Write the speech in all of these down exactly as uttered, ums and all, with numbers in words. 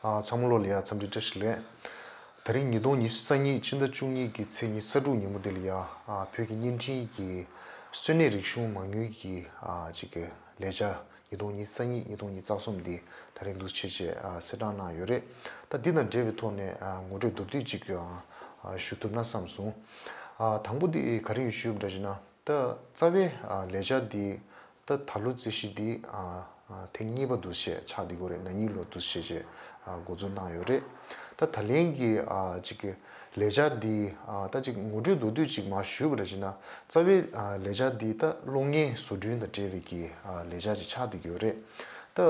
ཨ། ཚང་མ་ལོ་ལ་ཡ་འཚམས་འདྲི་བཀྲ་ཤིས་བདེ་ལེགས། ད་རིང་ཉིས་སྟོང་ཉི་ཤུ་རྩ་གཉིས་ཕྱི་ཟླ་བཅུ་གཉིས་ཀྱི་ཚེས་ཉི་ཤུ་རྩ་དྲུག་ཉིན་མོ་འདི་ལ་ཡ། ཨ། བོད་ཀྱི་བརྙན་འཕྲིན་གྱི་གསོན་གནས་རིག་གཞུང་མ་དངུལ་གྱི། ཨ། ཅིག་གི་ལས་འཆར་ཉིས་སྟོང་ཉི་ཤུ་རྩ་གཉིས་ཉིས་སྟོང་ཉི་ཤུ་རྩ་གསུམ་འདི་ད་རིང་འདུག་སེ་བྱས་བྱས། ཨ། གསལ་བསྒྲགས་གནང་ཡོད་རེད། ད་འདི་དང་འབྲེལ་བའི་ཐོག་ནས། ཨ། ངོ་སྤྲོད་མདོར་བསྡུས་ཅིག་ཡང་། ཨ། ཞུ་ཐུབ་ན་བསམ་སོང་། ཨ། དང་པོ་འདི་ག་རེ་ཡིན་ཞུས་པ་འདྲ་བྱས་ན། ད་རྩ་བའི། ཨ། ལས་འཆར་འདི་ད་ད་ལོ་རྩིས་གཞི་འདི། ཨ། ཨ། ཐེངས་གཉིས་པ་འདུག་སེ་ཆགས་བསྡད་ཀྱི་ཡོད་རེད། ན་ནིང་ལོ་འདུག་སེ་བྱས་བྱས། ཨ། འགོ་འཛུགས་གནང་ཡོད་རེད། ད་ད་ལན་གྱི། ཨ། ཅིག་གི་ལས་འཆར་འདི། ཨ། ད་ཅིག་ངོ་སྤྲོད་མདོར་བསྡུས་ཅིག་མར་ཞུས་པ་འདྲ་བྱས་ན། རྩ་བའི། ཨ། ལས་འཆར་འདི་ད་གློག་བརྙན་བཟོ་སྐྲུན་དང་འབྲེལ་བའི་གི། ཨ། ལས་འཆར་ཅིག་ཆགས་བསྡད་ཀྱི་ཡོད་རེད། ད།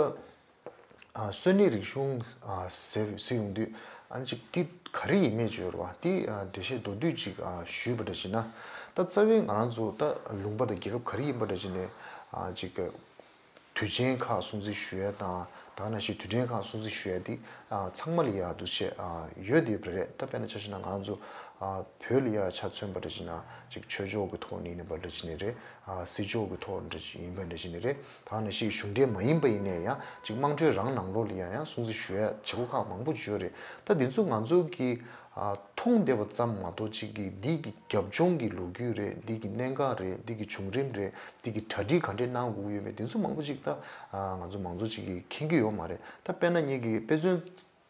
ཨ། གསོན་གནས་རིག་གཞུང་། ཨ། ཟེར་ཟེར་ཡོང་དུས། ཨ་ནི་ཅིག་འདི་ག་རེ་ཡིན་མིན་བརྗོད་རོགས། འདི། ཨ། འགྲེལ་བཤད་མདོར་བསྡུས་ཅིག་ཨ། ཞུས་པ་འདྲ་བྱས་ན། ད་རྩ་བའི་ང་རང་ཚོ་ད་ལུང་པ་དང་རྒྱལ་ཁབ་ག་རེ་ཡིན་པ་འདྲ་བྱས་ནས། ཨ། ཅིག་གི་དུས་ཆེན་ཁག་སྲུང་བརྩི་ཞུ་ཡ་དང་། ད་ག་ནང་བཞིན་དུས་དྲན་ཁག་སྲུང་བརྩི་ཞུ་ཡ་འདི། ཨ། ཚང་མ་ལ་ཡ་འདུག་སེ། ཨ། ཡོད་དེ་ཡོད་པ་རེད། ད་དཔེར་ན་ཆ་བཞག་ན་ང་ཚོ། ཨ། བོད་ལ་ཡ་ཆ་མཚོན་པ་འདྲ་བྱས་ན། ཅིག་ཆོས་ཕྱོགས་ཀྱི་ཐོག་ནས་ཡིན་པ་འདྲ་བྱས་ནས་རེད། ཨ། སྲིད་ཕྱོགས་ཀྱི་ཐོག་འདྲ་ཡིན་པ་འདྲ་བྱས་ནས་རེད། ད་ག་ནང་བཞིན་གཞུང་འབྲེལ་མ་ཡིན་པ་ཡིན་ནའི་ཡང་ཅིག་དམངས་ཁྲོད་རང་ནང་ལོགས་ལ་ཡང་ཡང་སྲུང་བརྩི་ཞུ་ཡ་བྱེད་སྒོ་ཁག་མང་པོ་ཅིག་ཡོད་རེད། ད་འདི་ཚོ་ང་ཚོ་གིས། ཨ། མཐོང་བསྡད་པ་ཙམ་མ་གཏོགས། ཅིག་གིས་འདི་གི་རྒྱབ་ལྗོངས་ཀྱི་ལོ་རྒྱུས་རེད། འདི་གི་གནད་འགག་རེད། འདི་གི་བྱུང་རིམ་རེད། འདི་གི་གྲ་སྒྲིག་ག་འདྲས་གནང་དགོས་ཀྱི་ཡོད་མེད། འདི་ཚོ་མང་པོ་ཅིག་ད། ཨ། ང་ཚོ་མང་ཚོགས་ཅིག་གིས་མཁྱེན་གྱི་ཡོད་མ་རེད། ད་དཔེར་ན་ངེད་ཀྱིས་དཔེ་མཚོན་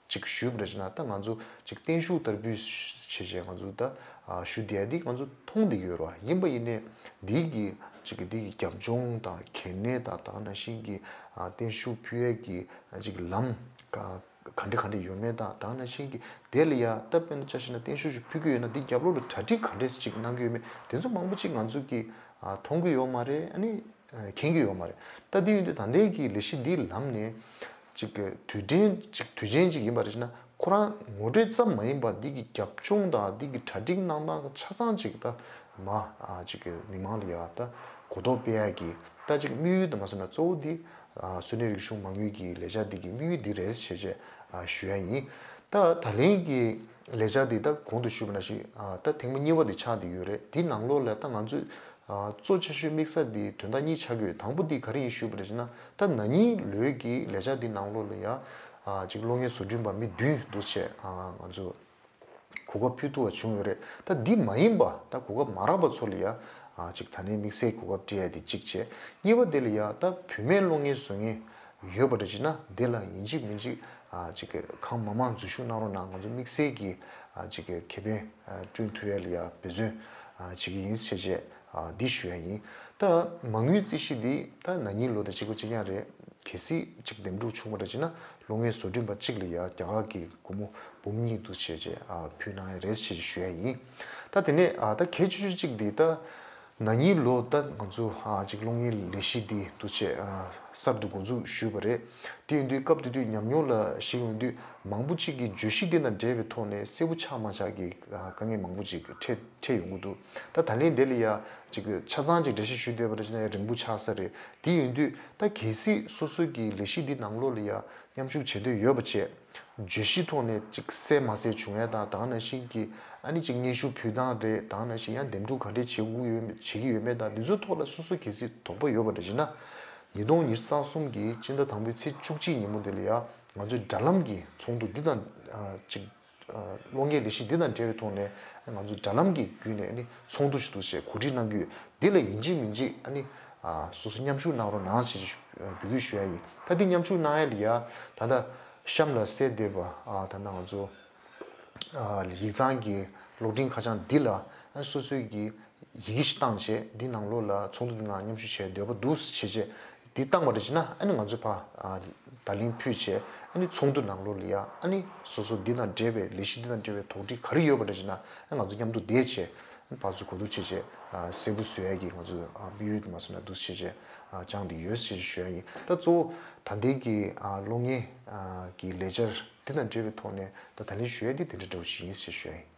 ཅིག་ཞུས་པ་འདྲ་བྱས་ན། ད་ང་ཚོ་ཅིག་བརྟན་བཞུགས་བསྟར་འབུལ་བྱས་བྱས་ང་ཚོ་ད། ཨ། ཞུ་བསྡད་ཡ་འདི་ང་ཚོ་མཐོང་བསྡད་ཀྱི་ཡོད་རེད་བ། ཡིན་པ་ཡིན་ནའི་འདི་གི་ཅིག་གི་འདི་གི་རྒྱབ་ལྗོངས་དང་གལ་གནད་དང་། ད་ག་ནང་བཞིན་གྱི། ཨ། བརྟན་བཞུགས་ཕུལ་ཡས་ཀྱི་ཅིག་ལམ་ག་ག་འདྲ་ག་འདྲ་ཡོད་མེད་དང་། ད་ག་ནང་བཞིན་གྱི་དེ་ལ་ཡ་ད་དཔེར་ན་ཆ་བཞག་ན་བརྟན་བཞུགས་ཤིག་ཕུལ་གྱི་ཡོད་ན། འདི་རྒྱབ་ལོགས་ལ་གྲ་སྒྲིག་ག་འདྲས་ཅིག་གནང་གི་ཡོད་མེད། དེ་ཚོ་མང་པོ་ཅིག་ང་ཚོ་གིས། ཨ། མཐོང་གི་ཡོད་མ་རེད། ཨ་ནི། ཨ། མཁྱེན་གྱི་ཡོད་མ་རེད། ད་དེ་ཡིན་དུས་ད་ལྟའི་གི་ལས་གཞི་འདིའི་ལམ་ནས་ཅིག་གི་དུས་དྲན་ཅིག་དུས་ཆེན་ཅིག་ཡིན་པ་རེད་ཅེ་ན། ཁོ་རང་ངོ་སྤྲོད་ཙམ་མ་ཡིན་པར་འདི་གི་རྒྱབ་ལྗོངས་དང་འདི་གི་གྲ་སྒྲིག་གནང་སྟངས་ཆ་ཚང་ཅིག་ད་མ། ཨ། ཅིག་གི་མི་མང་ལ་ཡ་ད་གོ་རྟོགས་སྤེལ་ཡ་གི་ད་ཅིག་དམིགས་ཡུལ་དུ་མ་སོང་ན་གཙོ་བོ་འདི། ཨ། གསོན་གནས་རིག་གཞུང་མ་དངུལ་གྱི་ལས་འཆར་འདི་གི་དམིགས་ཡུལ་འདི་རེད་ཟེར་བྱས། ཨ། ཞུ་ཡ་ཡིན། ད་ད་ལན་གྱི་ལས་འཆར་འདི་ད་གོང་དུ་ཞུས་པ་ནང་བཞིན། ཨ། ད་ཐེངས་མ་གཉིས་པ་འདི་ཆགས་བསྡད་ཡོད་རེད། འདི་ནང་ལོགས་ལ་ད་ང་ཚོས། ཨ། གཙོ་ཆེ་ཤོས་དམིགས་ས་འདི་དོན་དག་གཉིས་ཆགས་ཀྱི་ཡོད། དང་པོ་འདི་ག་རེ་ཡིན་ཞུས་པ་རེད་ཅེ་ན། ད་ན་ནིང་ལོའི་གི་ལས་འཆར་འདི་ནང་ལོགས་ལ་ཡ། ཨ། ཅིག་གློག་བརྙན་བཟོ་སྐྲུན་པ་མི་བདུན་འདུག་བྱས། ཨ། ང་ཚོ་གོ་སྐབས་ཕུལ་ཐུབ་པ་བྱུང་ཡོད་རེད། ད་འདི་མ་ཡིན་པ་ད་གོ་སྐབས་མ་རག་པ་ཚོ་ལ་ཡ། ཨ། ཅིག་ད་ནི་དམིགས་བསལ་གོ་སྐབས་སྤྲད་ཡ་འདི་གཅིག་བྱས། གཉིས་པ་འདི་ལ་ཡ་ད་བུད་མེད་གློག་བརྙན་བཟོ་མཁན་ཡོད་པ་འདྲ་བྱས་ན། འདི་ལ་ཡིན་གཅིག་མིན་གཅིག། ཨ། ཅིག་གི་གང་མང་མང་འཛུལ་ཞུགས་གནང་རོགས་གནང་། ང་ཚོ་དམིགས་བསལ་གྱི། ཨ། ཅིག་གི་ཁེ་ཕན། ཨ། བསྐྲུན་ཐུབ་ཡ་ལ་ཡ་འབད་བརྩོན། ཨ། བྱེད་ཀྱི་ཡིན་ཟེར་བྱས། ཨ། འདི་ཞུ་ཡ་ཡིན། ད་མ་དངུལ་རྩིས་གཞི་འདི་ད་ན་ནིང་ལོ་དང་གཅིག་པ་གཅིག་རྐྱང་རེད། གལ་སྲིད་ཅིག་འདེམས་སྒྲུག་བྱུང་བ་འདྲ་བྱས་ན། གློག་བརྙན་བཟོ་སྐྲུན་པ་གཅིག་ལ་ཡ་རྒྱ་གར་གྱི་སྒོར་མོ་འབུམ་གཉིས་འདུག་བྱས་བྱས། ཨ། ཕུལ་གནང་ཡ་རེད་ཟེར་བྱས་ཞུ་ཡ་ཡིན། ད་དེ་ནས། ཨ། ད་གལ་ཆེ་ཤོས་གཅིག་འདི་ད། ན་ནིང་ལོ་ད་ང་ཚོ། ཨ། ཅིག་གློག་བརྙན་ལས་གཞི་འདི་འདུག་བྱས། ཨ། གསར་དུ་འགོ་འཛུགས་ཞུས་པ་རེད། དེ་ཡིན་དུས་སྐབས་དེ་དུས་ཉམས་མྱོང་ལ་གཞིགས་ཡོང་དུས། མང་པོ་ཅིག་གིས་བརྗོད་གཞི་འདི་དང་འབྲེལ་བའི་ཐོག་ནས་གསལ་པོ་ཆགས་མ་ཆགས་ཀྱི། ཨ། དཀའ་ངལ་མང་པོ་ཅིག་འཕྲད་འཕྲད་ཡོང་གི་འདུག་ད་ད་ལན་དེ་ལ་ཡ་ཅིག་ཆ་ཚང་ཅིག་འགྲེལ་བཤད་ཞུ་འདོད་པ་འདྲ་བྱས་ན་ཡ་རིང་པོ་ཆགས་ས་རེད། དེ་ཡིན་དུས་ད་གལ་སྲིད་སོ་སོ་གི་ལས་གཞི་འདི་ནང་ལོགས་ལ་ཡ་མཉམ་ཞུགས་བྱེད་འདོད་ཡོད་པ་བྱས། བརྗོད་གཞིའི་ཐོག་ནས་ཅིག་གསལ་མ་གསལ་བྱུང་ཡ་དང་། ད་ག་ནང་བཞིན་གྱི་ཨ་ནི་ཅིག་སྙན་ཞུ་ཕུལ་སྟངས་རེད། ད་ག་ནང་བཞིན་ཡང་འདེམས་སྒྲུག་ག་འདྲས་བྱེད་དགོས་ཡོད་མེད། བྱེད་ཀྱི་ཡོད་མེད་དང་། འདི་ཚོའི་ཐོག་ལ་སོ་སོ་གལ་སྲིད་དོགས་པ་ཡོད་པ་འདྲ་བྱས་ན། ཉིས་སྟོང་ཉི་ཤུ་རྩ་གསུམ་གྱི་སྤྱི་ཟླ་དང་པོའི་ཚེས་བཅུ་གཅིག་ཉིན་མོ་དེ་ལ་ཡ་ང་ཚོའི་དྲ་ལམ་གྱི་ཚོགས་འདུ་འདི་དང་། ཨ། ཅིག་ཨ། གློག་བརྙན་ལས་གཞི་འདི་དང་འབྲེལ་བའི་ཐོག་ནས་ང་ཚོ་དྲ་ལམ་གྱི་བརྒྱུད་ནས་ཨ་ནི་ཚོགས་འདུ་ཞིག་འདུག་བྱས་གོ་སྒྲིག་གནང་གི་ཡོད། འདི་ལ་ཡིན་གཅིག་མིན་གཅིག་ཨ་ནི། ཨ། སོ་སོ་མཉམ་ཞུགས་གནང་རོགས་གནང་ཞེས་འབོད་སྐུལ་ཞུ་ཡ་ཡིན། ད་འདི་མཉམ་ཞུགས་གནང་ཡ་ལ་ཡ་ད་ལྟ་གཤམ་ལ་གསལ་བསྡད་པ། ཨ། ད་ལྟ་ང་ཚོ། ཨ། ཡིག་ཚང་གི་གློག་འཕྲིན་ཁ་བྱང་འདི་ལ། ཨ། སོ་སོའི་གི་ཡི་གེ་ཞིག་བཏང་བྱས། འདི་ནང་ལོགས་ལ་ཚོགས་འདུ་འདི་ནང་མཉམ་ཞུགས་བྱས་འདོད་པ་འདུག་ཟེར་བྱས་བྱས། འདི་བཏང་བ་འདྲ་བྱས་ན་ཨ་ནི་ང་ཚོས་ཕར། ཨ། བརྡ་ལན་ཕུལ་བྱས། ཨ་ནི་ཚོགས་འདུ་ནང་ལོགས་ལ་ཡ་ཨ་ནི་སོ་སོ་འདི་དང་འབྲེལ་བའི་ལས་གཞི་འདི་དང་འབྲེལ་བའི་དོགས་འདྲི་ག་རེ་ཡོད་པ་འདྲ་བྱས་ན། ཨ། ང་ཚོ་མཉམ་དུ་བསྡད་བྱས། ཨ། ཕར་ཚུར་གོ་བསྡུར་བྱས་བྱས། ཨ། གསལ་པོ་བཟོ་ཡ་གི་ང་ཚོ། ཨ། དམིགས་ཡུལ་དུ་མ་སོང་ན་འདུག་བྱས་བྱས། ཨ། བཅངས་བསྡད་ཡོད་ཅེས་ཞུ་ཡ་ཡིན། ད་གཙོ་བོ་ད་ལྟའི་གི། ཨ། གློག་བརྙན། ཨ། གི་ལས་འཆར་འདི་དང་འབྲེལ་བའི་ཐོག་ནས་ད་ད་ལན་ཞུ་ཡ་འདི་དེ་འདྲ་འདྲ་བོ་ཞིག་ཡིན་ཞེས་ཞུ་ཡ་ཡིན།